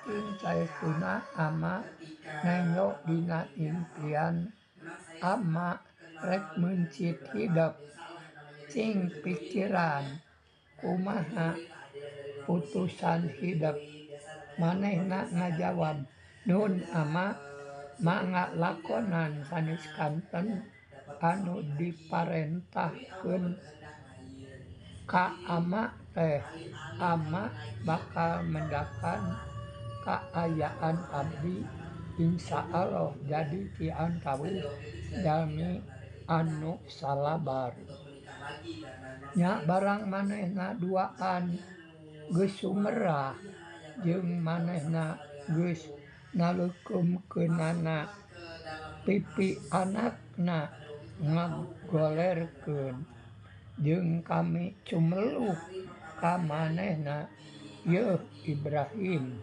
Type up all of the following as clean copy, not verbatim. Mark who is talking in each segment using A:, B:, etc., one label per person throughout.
A: Cicing saestuna ama nenjo dina impian ama rek meuncit hidep cing pikiran kumaha putusan hidep manehna ngajawab nuhun ama mangga lakonan sanes kanten anu diparentahkeun ka ama teh ama bakal mendakan kaayaan abdi insyaallah jadi ti antawis jalmi anu salabar. Nya barang manehna duaan geus sumerah jeung manehna geus naleukeumkeunana pipi anakna ngagolerkeun jeung kami cumeluh ka manehna yeuh Ibrahim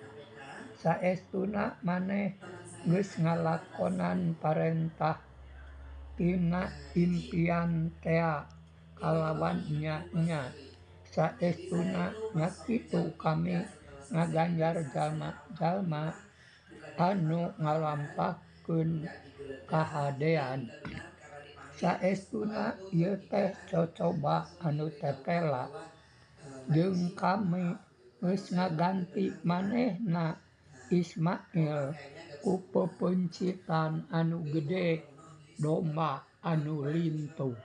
A: saestuna maneh geus ngalakonan parentah tina impian tea kalawan nya-nya saestuna nya kitu kami ngaganjar jalma-jalma anu ngalampahkeun kahadean. Saestuna ieu teh cocoba anu tetela jeung kami geus ngaganti manehna Ismail ku pepeuncitan anu gede domba anu lintuh.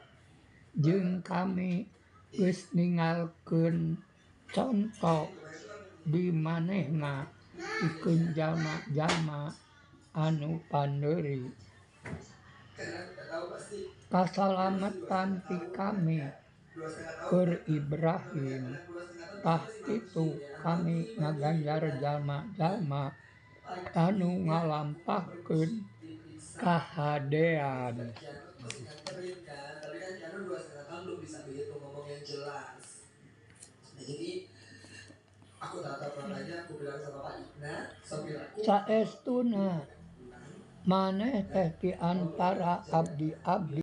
A: Jeung kami geus ningalkeun conto di manehna pikeun jalma-jalma anu pandeuri. Kasalametan ti kami keur Ibrahim tah kitu kami ngaganjar jalma-jalma anu ngalampahkeun kahadean. Saestuna maneh teh ti antara abdi-abdi.